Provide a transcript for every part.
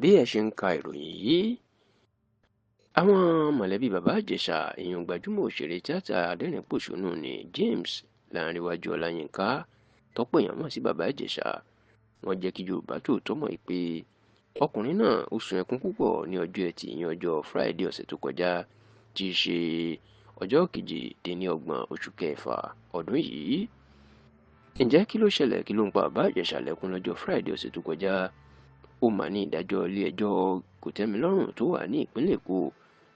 Bí ẹ ṣe ń ka ìròyìn yìí, àwọn mọ̀lẹ́bí Bàbá Ìjẹ̀ṣà, èèyàn gbajúmọ̀ òṣèré tíátà adẹ́rìn-pọ̀ṣónú ní James Láńrewájú Ọláyínká, tọ́pọ̀ èèyàn mọ̀ sí Bàbá Ìjẹ̀ṣà, wọ́n jẹ́ kí Yorùbá Tòótọ́ mọ̀ pé ọkùnrin náà ó sun ẹkún púpọ̀ ní ọjọ́ Ẹtì, ìyẹn ọjọ́ Friday ọ̀sẹ̀ tó kọjá, tí í ṣe ọjọ́ 28 oṣù kẹfà ọdún yìí. Ǹjẹ́ kí ló ṣẹlẹ̀? Kí ló ń pa Bàbá Ìjẹ̀ṣà lẹ́kún lọ́jọ́ Friday ọ̀sẹ̀ tó kọjá? Ó mà ní ìdájọ́ ilé-ẹjọ́ kòtẹ́milọ́rùn tó wà ní ìpínlẹ̀ Èkó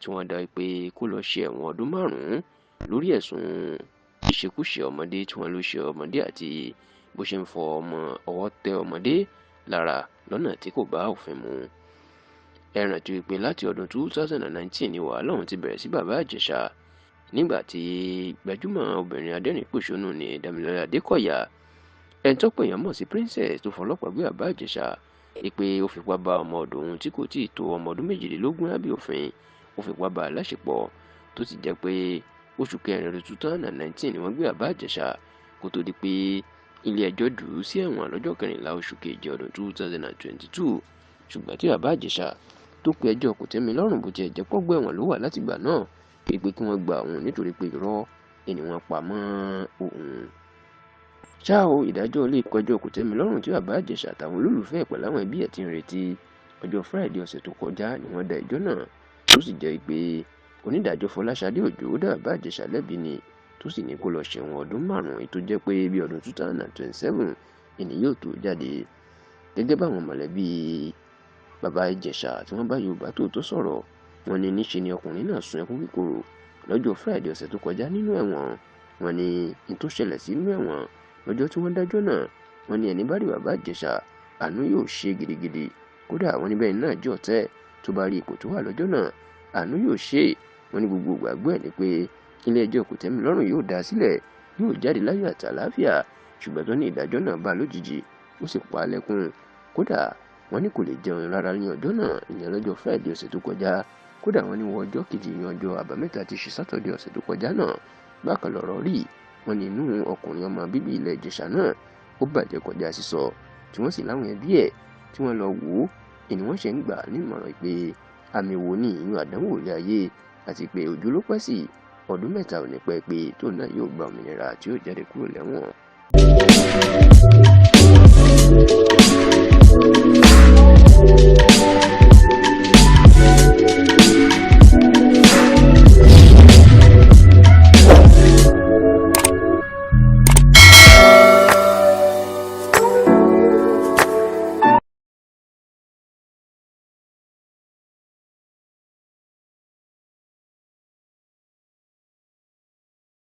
tí wọ́n dá pé kó lọ́ọ́ ṣe ẹ̀wọ̀n ọdún 5 lórí ẹ̀sùn ìṣekúṣe ọmọdé tí wọ́n ló ṣe ọmọdé àti bó ṣe ń fọ ọmọ ọwọ́ tẹ ọmọdé lára lọ́nà tí kò bá òfin mu. Ẹ rántí wípé láti ọdún 2019 ni wàhálà ọ̀hún ti bẹ̀rẹ̀ sí Bàbá Ìjẹ̀ṣà, nígbà tí gbajúmọ̀ obìnrin adẹ́rìn-pọ̀ṣónú ní Dámilọ́lá Adékọ̀yà, ẹni tọ́pọ̀ èèyàn mọ̀ sí Princess, tó fọlọ́pàá gbé Bàbá Ìjẹ̀ṣà pé ó fipá bá ọmọ ọ̀dọ̀ òun tí kò tíì tó ọmọ ọdún 22 lábẹ́ òfin, ó fipá bá a láṣepọ̀, tó sì jẹ́ pé oṣù kẹrin ọdún 2019 ni wọ́n gbé Bàbá Ìjẹ̀ṣà, kó tó di pé ilé ẹjọ́ jù ú sí ẹ̀wọ̀n lọ́jọ́ 14 oṣù keje ọdún 2022. Ṣùgbọ́n tí Bàbá Ìjẹ̀ṣà tó pe ẹjọ́ kòtẹ́milọ́rùn, bó tiẹ̀ jẹ́ pọ́gbọ́ ẹ̀wọ̀n ló wà látìgbà náà, pé kí wọ́n gba òun nítorí pé irọ́ ni wọ́n pa mọ́ òun. Ṣá o, ìdájọ́ ilé ìpẹ̀jọ́ kòtẹ́milọ́rùn tí Bàbá Ìjẹ̀ṣà àtàwọn olólùfẹ́ ẹ̀ pẹ̀lú àwọn ẹbí ẹ̀ ti ń retí, ọjọ́ Friday ọ̀sẹ̀ tó kọjá ni wọ́n dá ẹjọ́ náà, tó sì jẹ́ pé onídàájọ́ Fọláṣadé Òjó dá Bàbá Ìjẹ̀ṣà lẹ́bi ni, tó sì ní kó lọ ṣẹ̀wọ̀n ọdún 5, tó jẹ́ pé bí ọdún 2027 ìní yóò tó jáde. Gẹ́gẹ́ báwọn mọ̀lẹ́bí Bàbá Ìjẹ̀ṣà tí wọ́n bá Yorùbá Tòótọ́ sọ̀rọ̀, wọ́n ní níṣe ni ọkùnrin náà sun ẹkún kíkorò lọ́jọ́ Friday ọ̀sẹ̀ tó kọjá nínú ẹ̀wọ̀n. Wọ́n ní n tó ṣẹlẹ̀ sínú ẹ̀wọ̀n lọ́jọ́ tí wọ́n dájọ́ náà, wọ́n ní ẹni bá rí Bàbá Ìjẹ̀ṣà, àánú yóò ṣe gidigidi. Kódà wọ́n ní bẹ́ẹ̀ náà jẹ́ ọ̀tẹ̀ tó bá rí ipò tó wà lọ́jọ́ náà, àánú yóò ṣe. Wọ́n ní gbogbo ìgbàgbọ́ ẹ̀ ni pé ilé ẹjọ́ kòtẹ́milọ́rùn yóò dá sílẹ̀, yóò jáde láyọ̀ àti àlàáfíà. Ṣùgbọ́n tó ní ìdájọ́ náà bá lójijì, ó sì pa á lẹ́kún. Kódà wọ́n ní kò lè jẹun rárá ní ọjọ́ náà, ìyẹn lọ́jọ́ Friday ọ̀sẹ̀ tó kọjá. Kódà wọ́n ní wọ ọjọ́ kejì, ìyẹn ọjọ́ Àbámẹ́ta tí ṣe Sátọ̀dẹ̀ ọ̀sẹ̀ tó kọjá náà, bákan lọ̀rọ̀ rí. Wọ́n ní inú ọkùnrin ọmọ bíbí ilẹ̀ Ìjẹ̀ṣà náà ó bàjẹ́ kọjá sísọ, tí wọ́n sì láwọn ẹbí ẹ̀ tí wọ́n lọ wò ó, ìní wọ́n ṣe ń gbà nímọ̀ràn pé àmì wo ni ìyún àdánwò ilé ayé, àti pé ojú ló pẹ́ sí, ọdún 3 ò ní pẹ́ pé tóun náà yóò gba òmìnira tí yóò jáde kúrò lẹ́wọ̀n.